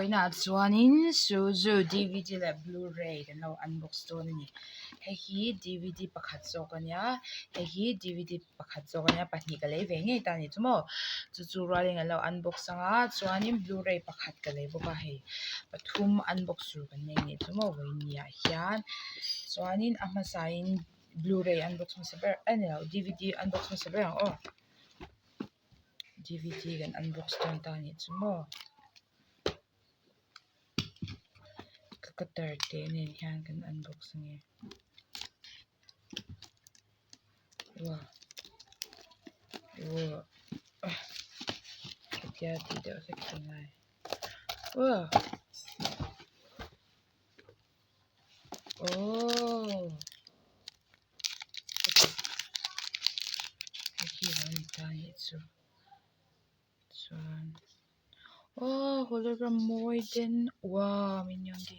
Vawiinah chuanin suzu dvd leh blu ray kan lo unbox dawn a ni hei hi dvd pakhat zawk a nia hei hi dvd pakhat zawk a nia pahnih ka lei ve ngei ta a ni chu maw chu chu rualin an lo unbox ang a chuanin blu ray pakhat ka lei bawk a hei pathum unbox tur kan nei a ni chu maw vawiin niah hian chuanin a hmasain blu ray unbox hmasa ber a ni lo dvd unbox hmasa ber ang aw. Dvd kan unbox dawn ta anih chu maw ka cutter te nen hian kan unbox ange wow wow hetia tih deuh hlek hi a ngai wow. Aww. Hei hi a lo ni ta anih chu chuan aw hologram mawi den wow min yawn di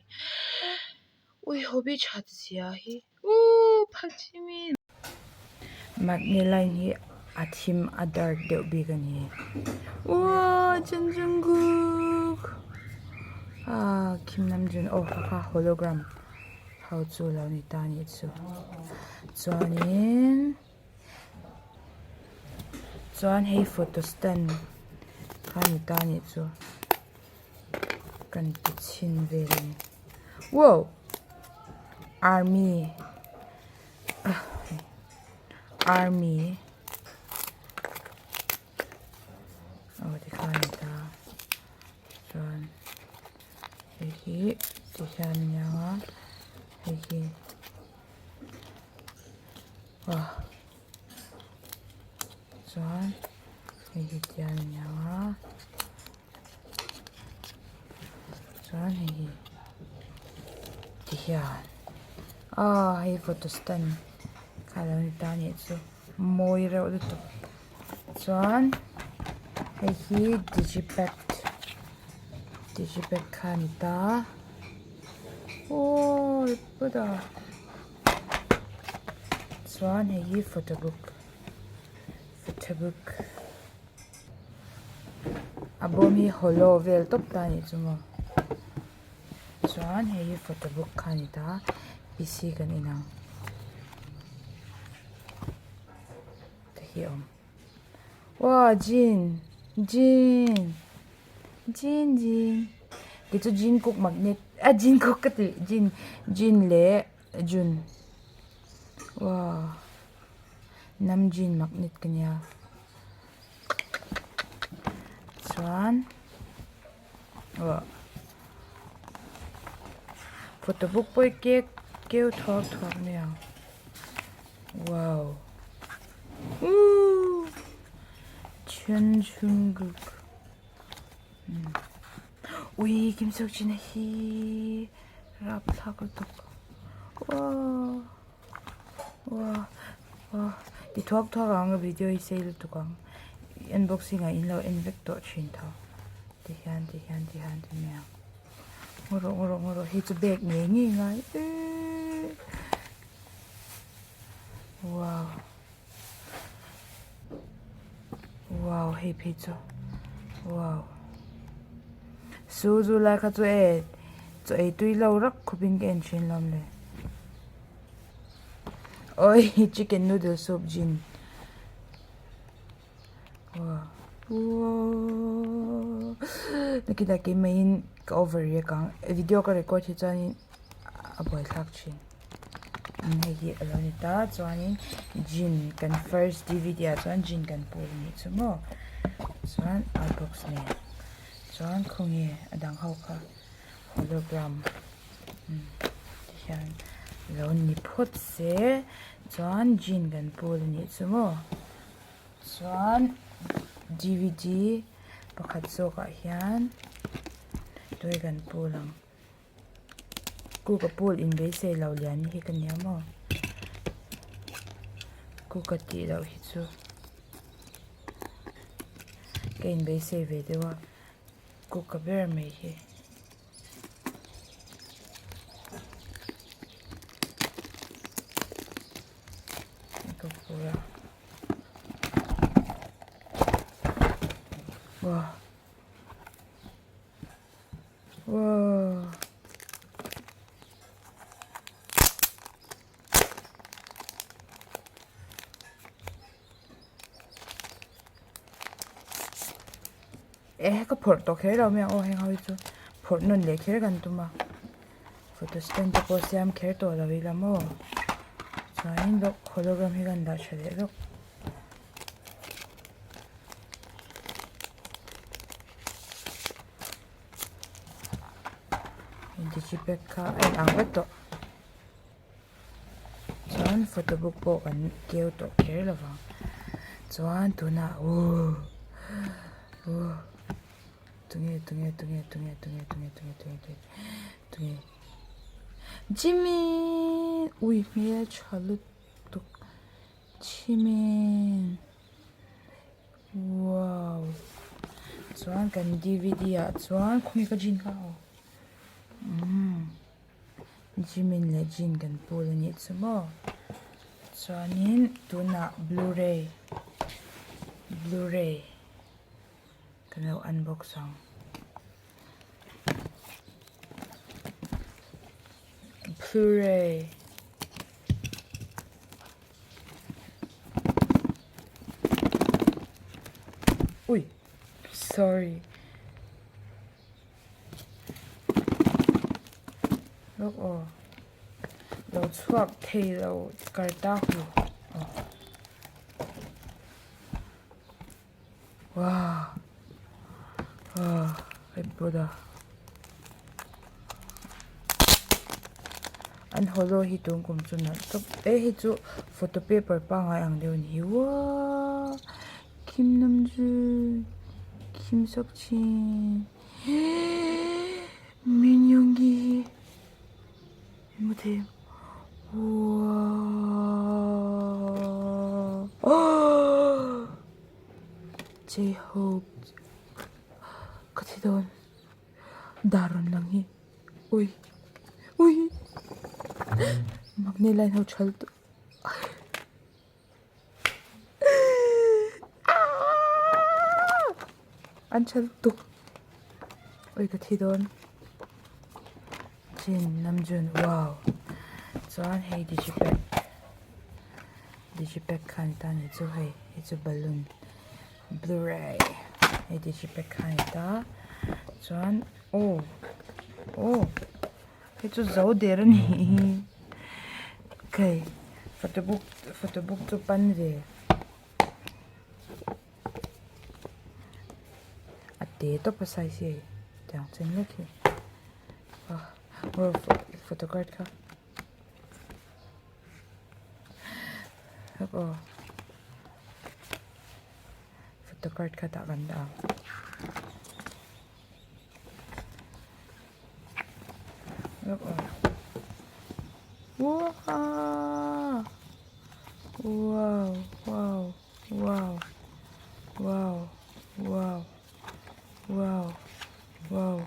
ui hobi that zia hi ooh phachimin mahni line hi a thim a dark deuh bik a ni wow jungkook ah kim namjoon aw kha kha hologram. Ho chu lo ni ta anih chu chuanin chuan hei photo stand kha ni ta anih chu kan ti chhin vel a ni wow army army aw tikhan a ni ta chuan. Hei hi ti hian a niang a hei hi ah chuan hei hi ti hian a niang a chuan hei hi ti hian ah hei photo stand kha a lo ni ta a nih chu mawi reuh lutuk. Chuan hei hi digipack digipack kha a ni ta aww pawt a chuan hei hi photo book photo book a bawm hi hollow vel tawp ta a nih chu maw chuan hei hi photo book kha a ni ta PC kan en ang. Te hi a awm wow jean jean jean jean kei chu jean cook magnet a jean cook ka tih jean jean leh jun wow nam jean magnet ka nia chuan aw photo book pawh hi kek keu thuak thuak mai ang. Wow ooh Chungkook ui Kim Seok Jin hi rapthlak lutuk wow wow wow ti thuak thuak ang video hi sei lutuk ang unboxing ah in lo en vek tawh thin tho ti hian ti hian ti hian ti mai ang ngaw rawh ngaw rawh ngaw rawh hei chu bag ngei ngei ngai eee. Wow wow hei phei chu wow suzu lai kha chu e chaw ei tui lo rak khawp in ka en thin lawm le awii chicken noodle soup gin wow wow nakinah keimah in ka over riak ang video ka record hi chuanin a buaithlak thin hei hi a lo ni ta chuanin gin kan first dvd ah chuan gin kan pawl a nih chu maw chuan a box nen chuan khawnge a dang ho kha hologram tihian lo ni phawt se chuan gin kan pawl a nih chu maw. Chuan dvd pakhat zawkah hian tui kan pul ang kuka pul inbeisei lo lian hi ka nia maw kuka tih loh hi chu ka inbeisei ve deuh a kuka ber mai hi. Ka pul a. Wow. Eh ka phawrh tawh kher lo mai ang aw heng ho hi chu phawrh nawn leh kher kan tum a photo stand te pawh siam kher tawh lo ila maw chuanin lawk hologram hi kan dah tha leh lawk. Digipack kha a inang vek tawh chuan photo book pawh kan keu tawh kher lo vang chuan tunah uuhh uuhh tunge tunge tunge tunge tunge tunge tunge tunge tunge Jimin ui hmeltha lutuk Jimin. Wow chuan kan dvd ah chuan khawnge ka jean kha aw umm Jimin leh jean kan pul a nih chu maw chuanin tunah blu ray blu ray kan lo unbox ang blu ray. Ui sorry lawk aw lo chhuak thei lo karta hu aw wow ah hei an holo hi tun kum chu nalh tawp e hei chu photo paper pangngai ang deuh a ni hi uaaa Kim Namjoon Kim Seokjin Min Yoongi hmu thei em uaaa J Hope ka thi dawn dar rawn lang hi ui ui mahni line ho thal tawh an thal tuk ui ka thi dawn Jin Namjoon wow chuan hei digipack digipack kha a ni ta a ni chu hei hei chu balloon. Blu-ray hei digipack kha a ni ta chuan aw aw hei chu zo der a ni hi okay photo book photo book chu pan ve a te tawp a size hi hei tiang chen lek hi photo card kha. Aw photo card kha tah kan dah ang wow wow wow wow wow wow wow.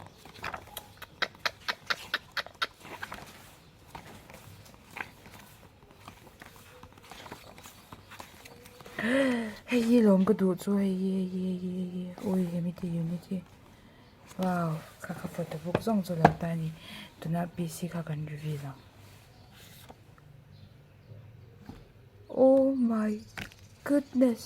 Hei hi lawm ka duh chu hei hi hei hi hei hi hei hi ui hemi te unit hi wow kha kha photo book zawng chu lo ta a ni tunah P C kha kan reveal ang oh my goodness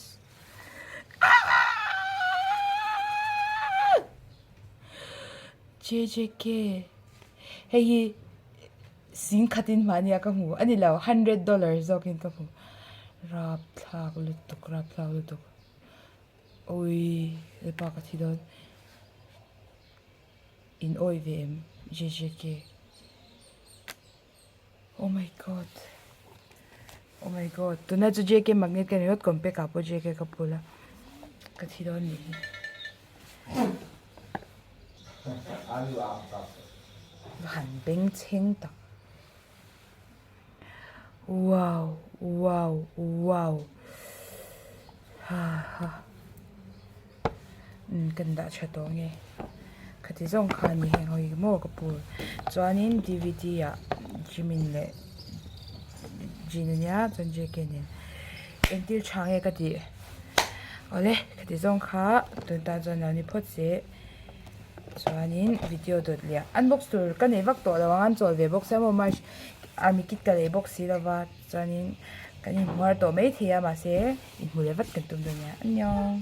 J J K hei hi sing khatin mahnia ka hmu a ni lo hundred dollar zawkin ka hmu rapthlak lutuk rapthlak lutuk awii hepa ka thi dawn in awi ve em J J K oh my god oh my god tuna chu J K magnet ka ni ringawt compact ah pawh J K ka phul a ka thi dawn nih hi. Va han beng chheng tak wow wow wow ha ha umm kan dah tha tawh nge khati zawng kha a ni heng ho hi maw ka pu chuanin D V D ah Jimin leh Jin ania chuan J K nen entir tha nge ka tih. Awle khati zawng kha tun tan chuan lo ni phawt se chuanin video dawt leh unbox tur ka nei vak tawh lo ang an chawl ve bawk sia maw march army kit ka lei bawk si lova chuanin kan inhmuar tawh maithei a mahse inhmu leh vat kan tum dawn nia annyeong.